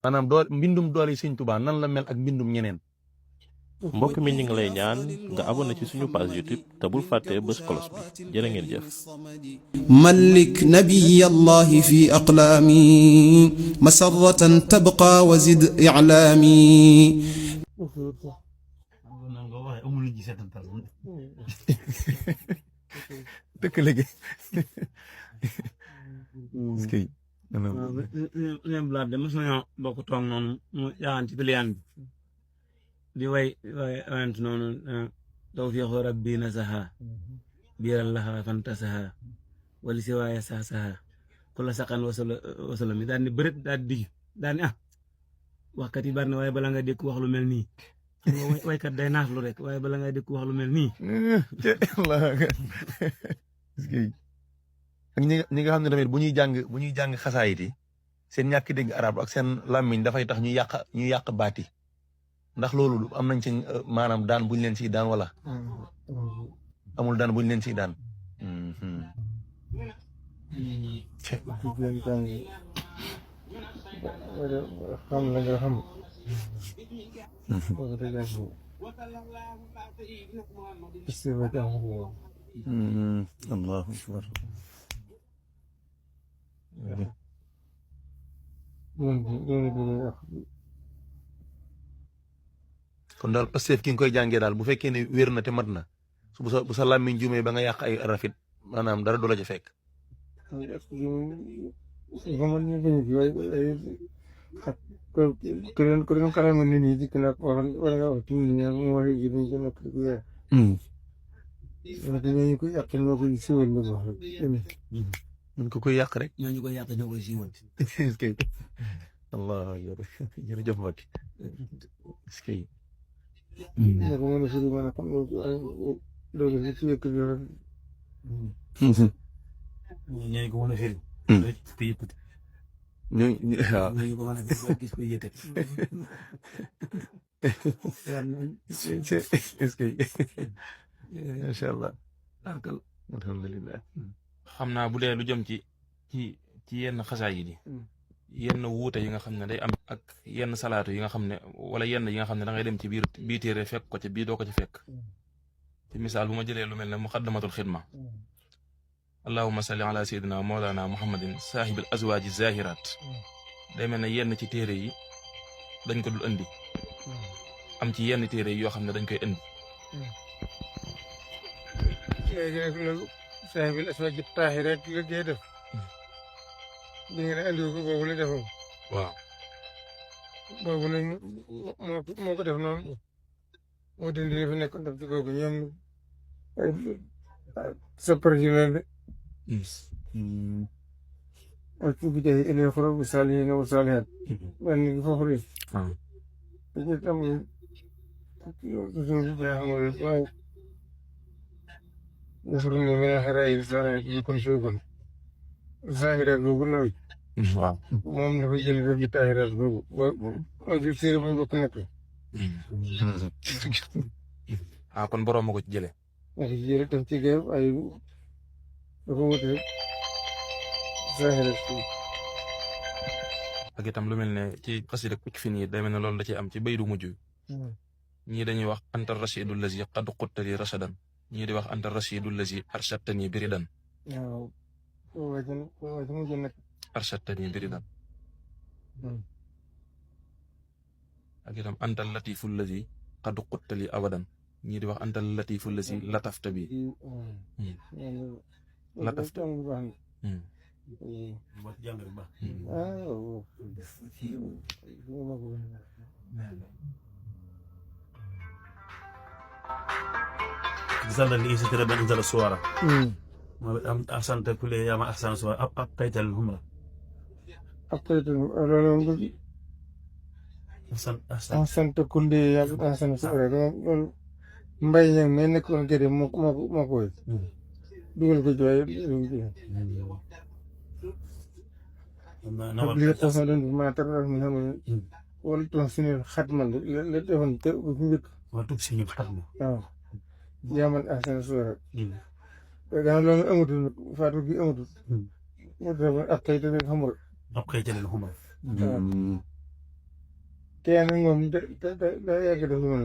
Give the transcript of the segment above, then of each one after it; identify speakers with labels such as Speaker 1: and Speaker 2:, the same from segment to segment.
Speaker 1: maanaam mbindum doole Sëñ Tuubaa nan la mel ak mbindum ñeneen.
Speaker 2: mbokk mi ñu ngi lay ñaan nga abonné ci suñu page YouTube te bul fàtte bës cloche bi jërë ngeen jëf.
Speaker 3: ملك نبي الله في أقلامي مسرة تبقى وزد إعلامي.
Speaker 1: dëkk léegi.
Speaker 4: ñoom Blaat de mos nañoo bokk toog noonu mu yaaxaan ci piliyaan bi di wayant noonu tawfiixu rabbi nasaha biiral laha fantasaha wali si waaye sasaha ku la saqan wasala mi daal ni bërët daal di daal ni waxkat yi bari na waaye bala nga dékk wax lu mel nii waykat day naaflu rek waaye bala nga dékk wax lu mel nii.
Speaker 1: ak ñi nga xam ne tamit bu ñuy jàng xasaayit yi seen ñàkk dégg arab ak seen làmmiñ dafay tax ñu yàq baati ndax loolu am nañ ci maanaam daan buñ leen siy daan wala amul daan buñ leen siy daan.
Speaker 5: xam la nga xam.
Speaker 1: Allahu akbar. kon daal Pastef ki nga koy jàngee daal bu fekkee ne wér na te mat na bu sa làmmiñ juumee ba nga yàq ay rafet maanaam dara du la ca fekk.
Speaker 5: Keren kalaman nini di kena orang awak ini yang mau ini kena kerja. Nanti ko yakin mo ko siwal na ba.
Speaker 1: Mun ko koy yàq rek.
Speaker 4: ñooñu koy yàq ñoo koy siiwal.
Speaker 1: est-ce que Allah jërëjëf Mbacke. est-ce que.
Speaker 5: Na ko mën a firi mën a xam loolu ci yëkk
Speaker 4: ñooñu ko mën a firi.
Speaker 1: ñooñu
Speaker 4: ko mën a firi gis ko yëkkati.
Speaker 1: est-ce que. macha allah. alhamdulilah.
Speaker 2: xam naa bu dee lu jëm ci yenn xasaay yi yenn wuute yi nga xam ne day am ak yenn salaatu yi nga xam ne wala yenn yi nga xam ne da ngay dem ci bii téere fekk ko ci bii doo ko ci fekk ci misaal bu ma jëlee lu mel ne muqaddamatul xidma allahumma salli ala sayyidina mawlana muhammadin saahibil azwaaji zahirat day mel ne yenn ci téere yi dañ ko dul indi am ci yenn téere yi yoo xam ne dañ koy indi
Speaker 5: saahibil azwaaji taahiraat la koy def. di ngeen andi ko boobu la defoon.
Speaker 2: waaw.
Speaker 5: boobu nag moo ko def noonu moo dindi li fi nekkoon def ci kooku ñoom sa projet la de. ak ci biir ay élèves bu saalihiina wa saalihaat. man ni foofu la.
Speaker 2: waaw.
Speaker 5: dañuy tam toujours waaye. defaruñ ne mën a xaraa yi saalihaat kon soogoon. zaahiraat boobu la.
Speaker 2: waaw.
Speaker 5: moom dafa jël def ci taahiraat boobu ba ci téere ba bokk nekk.
Speaker 2: kon borom ma ko ci jëlee.
Speaker 5: ndax jële def ci géew ay dafa wute zaahiraat bi.
Speaker 2: ak itam lu mel ne ci xasida kucc fi nii day mel ne loolu da ci am ci baydu mujj ñii dañuy wax anta rashidul lazi qad quttali rashadan ñii di wax anta rashidul lazi arshattani biridan. arshattani biridan. ak itam anta latiful lazi qad quttali abadan ñii di wax anta latiful lazi latafta bi. latafta.
Speaker 6: زال اللي يستر بين انزل الصوره ما احسنت كل يا ما احسن صوره ابقيت الهمره
Speaker 5: أبقيت أحسن كل يا أحسن صوره mbay ñang me nekkoon gëre moo koy dugal ko jooy li taxoon doon ma tar mi xam wala ton suñu xatmal la defoon te bu njëkk
Speaker 6: wa tub suñu xatmal
Speaker 5: waaw yaman ahsan sura da loolu amatul faatu gi amatul mo dafa ak tay te xamul
Speaker 6: ab kay jëlal xuma
Speaker 5: kenn moom da yàgg def lu mel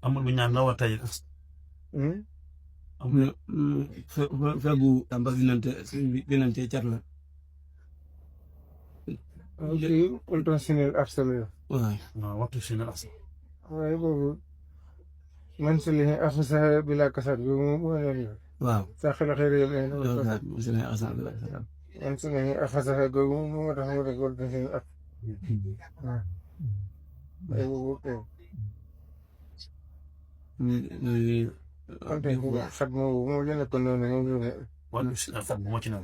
Speaker 6: amul bu ñaan nga war tey
Speaker 5: noonu.
Speaker 4: fegu tamba binante cat la
Speaker 5: kii ultrasonel absolu.
Speaker 4: waaw
Speaker 6: waaw waxtu si na as
Speaker 5: waaye boobu man si li afasa bi la kasat bi mu leen la.
Speaker 4: waaw
Speaker 5: sax la xëy na yëpp man si li afasa googu moo tax mu rek ultrasonel ak. waaye boobu kay. konte xat moo gën a ko noonu moom la ne.
Speaker 6: waxtu si na fat moo ci naan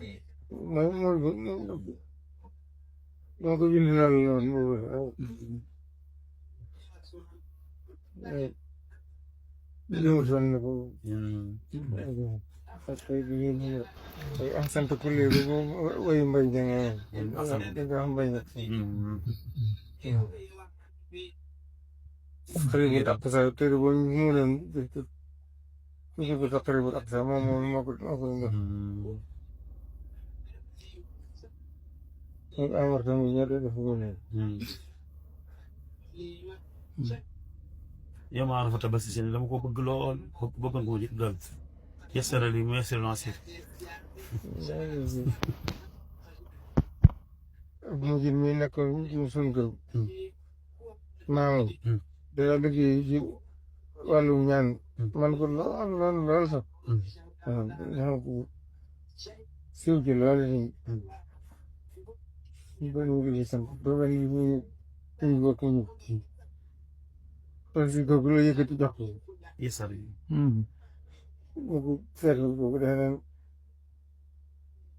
Speaker 5: moo ko bind loolu noonu boobu. li mu sonn ko. parce que ay sant kulle bi moom way mbay janga nga xam mbay nag. xarit bu sa tër boo mu leen ko sa xarit bu sa moom moo ko def amar tamit ñoo def ko ne.
Speaker 6: yow maa rafet ba si seen dama ko bëgg lool bëggoon ko doon yesere li mu yesere lancé
Speaker 5: mu jël mi nekkoon ci suñu kër maamam dara liggéey ci wàllum ñaan man ko lool sax waaw ko siiw ci lool ñu bëri mu ngi sant ba ba ni ñu bokk ñu parce que kooku la yëkkati jox ko
Speaker 6: yesere yi
Speaker 5: moo ko seetlu kooku defe naa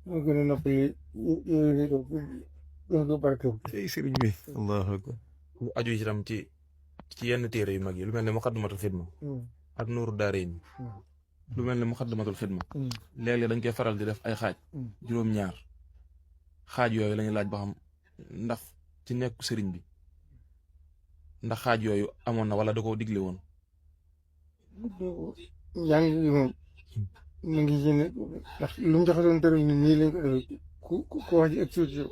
Speaker 5: moo gën a noppali yooyu doon ko barkeel.
Speaker 1: tey sëriñ bi allahu akbar.
Speaker 2: lu aju itam ci yenn téere yu mag yi lu mel ne muqaddimatul xidma ak nuuru daarayni lu mel ne muqaddimatul xidma léeg-léeg dañ koy faral di def ay xaaj juróom-ñaar xaaj yooyu lañuy laaj ba xam ndax ci nekku sëriñ bi ndax xaaj yooyu amoon na wala da koo digle woon.
Speaker 5: njàng gi moom mu ngi ci ne ndax lu mu joxe doon tëral ni nii lañ ko defee ku wax ji expliqué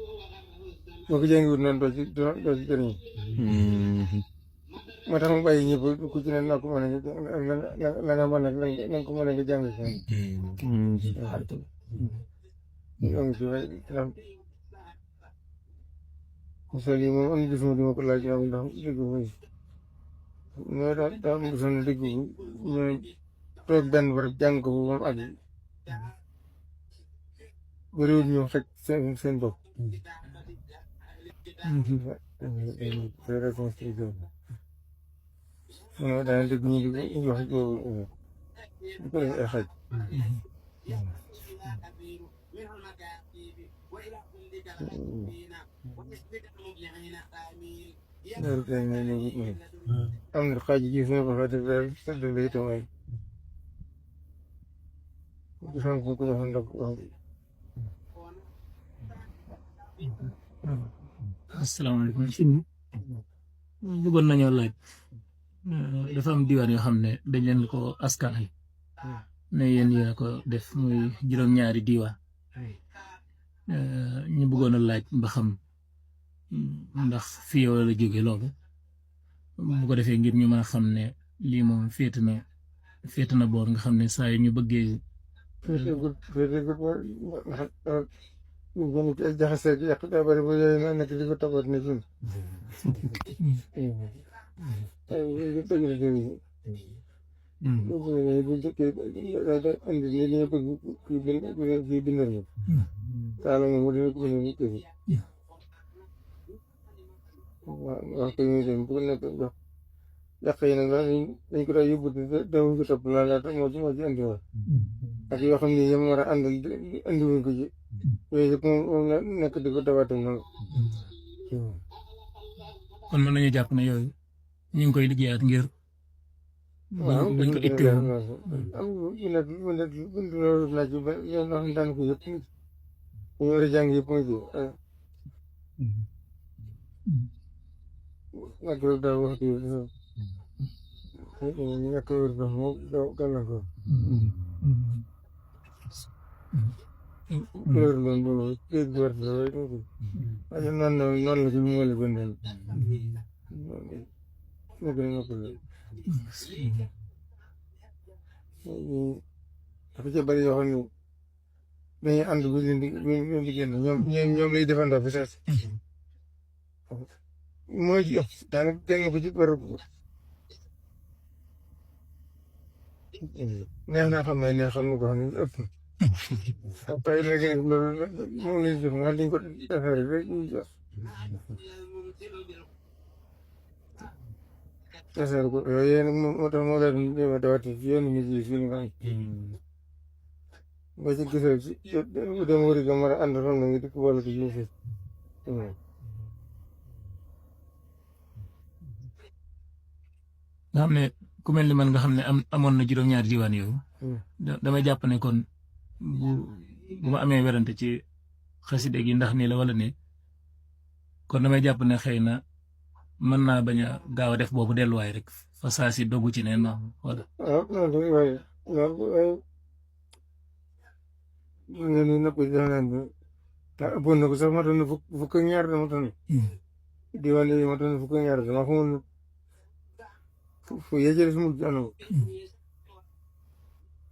Speaker 5: boo ko jàngiwut noonu doo ci jëriñ moo tax mu bàyyi ñëpp ku ci ne naa ko mën a la nga mën a na nga ko mën a nga jàng si am ci way ndax mosal yi moom am na gisuma dima ko laaj am ndax dégg mooy ñoo daa am gisoon dégg ñoo toog benn barab jàng ko moom ak bëriwul ñu fekk seen bopp non daanaka dégg ñu di wax boobu di ko def ay xaj. loolu kay am na xaaj yi gis nga ko fa def daal la itam ay gisoon ko dafa ndox
Speaker 7: asalaamaaleykum sëñ bi bëggoon nañoo laaj dafa am diwaan yoo xam ne dañ leen ko askanal ne yéen yéen a ko def muy juróom-ñaari diwaan ñu bëggoon a laaj ba xam ndax fi yow la jóge loolu bu ko defee ngir ñu mën a xam ne lii moom féete na boor nga xam ne saa yu ñu bëggee
Speaker 5: ñu jaxase yàq daa bëri ba yooyu naa nekk di ko tabat ne suñ dëgg la dëgg bu jëkkee andi ni li bëgg kii bindal ma taala moom mu dina ko bindal mu këfi wax ko ñu dem bu ko nekk jox yàq yi nag dañ ko daa yóbbu dawuñ ko topp laalaata moo ci andi woon ak yoo xam ne yam war a àndal andiwuñ ko ci yooyu yëpp moom la nekk di ko dawaatam noonu
Speaker 7: kon mën nañu jàpp ne yooyu ñu ngi koy liggéeyaat ngir buñ ko itteewu
Speaker 5: am bind loolu laaj ba yoon wax daan ko yëpp ñu war a jàng yëpp mooy ji ak loolu daal wax dëgg ñu ñàkk wér dox moo gàllankoor couleur loon boobu këyit gu wert la waaye noonu la ci mu wala bëndal moo gën a noppal dafa ca bari yoo xam ne dañuy ànd bu leen di génn ñoom lay defandoo fi sax mooy ci ëpp daanaka dégg nga ko ci bërëb neex naa xam ne neex xam nga ko xam ne ëpp na tey léegi nag loolu moom la ñu def nga dañ ko defee rek ñu jox taseer ko yooyu nag moo tax moo leen jéem a dawati ci yoonu nit yi fii nga ba ci gisee ci dem wëri ga mën a ànd xam na nga dikk boole ko jiw fi
Speaker 7: nga xam ne ku mel ni man nga xam ne amoon na juróom-ñaari diwaan yooyu damay jàpp ne kon bu ma amee werante ci xaside gi ndax nii la wala ne kon damay jàpp ne xëy na mën naa bañ a gaaw a def boobu delluwaay rek fa saa si dogu ci ne non wala.
Speaker 5: waaw non waaye waaye nga ni napp yi dafa naan daa ëppoon na ko sax matoon na fukk ak ñaar matoon na diwaan yi matoon na fukk ak ñaar dama xamul ne fu yéjale su mujj anam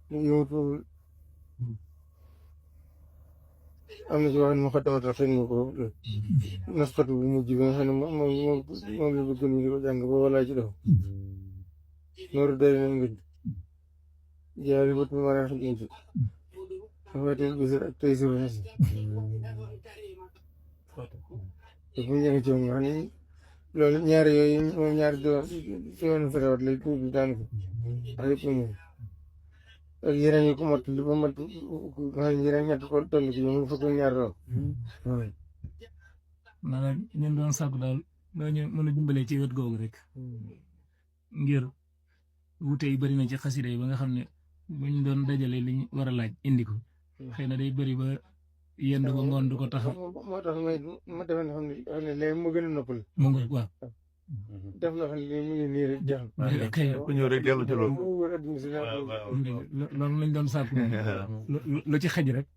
Speaker 5: yëmut am na ci wax ne mu xatamata xëy na ko nasxatu bu mujj bi nga xam ne moom la bëgg ñu di ko jàng ba walaa ci def nooru day na ngëj jaari bët mi mara xëj ci fatil bisir ak tey sur nasi dafa njëng ci nga xam ne loolu ñaari yooyu moom ñaari doon ferawat lay tuuti daanaka ak yëpp ñu ak yeneen yi ko mat li ba mat nga xam ne yeneen ñett ko toll ci ñu fukk ak ñaar doon
Speaker 7: maanaam ñun doon sàkku daal doo ñu mën a dimbalee ci wet googu rek ngir wute yi bëri na ci xasida yi ba nga xam ne buñ doon dajale liñ war a laaj indi ko xëy na day bëri ba yendu ba ngoon du ko tax
Speaker 5: moo tax ma defe ne xam ne léegi moo gën a noppal
Speaker 7: mu ngi waaw
Speaker 5: def loo xam ne mu ngi nii rek jeex na
Speaker 7: kay
Speaker 1: ku ñëw rek dellu ci loolu.
Speaker 7: loolu lañ doon sàkku lu ci xëj rek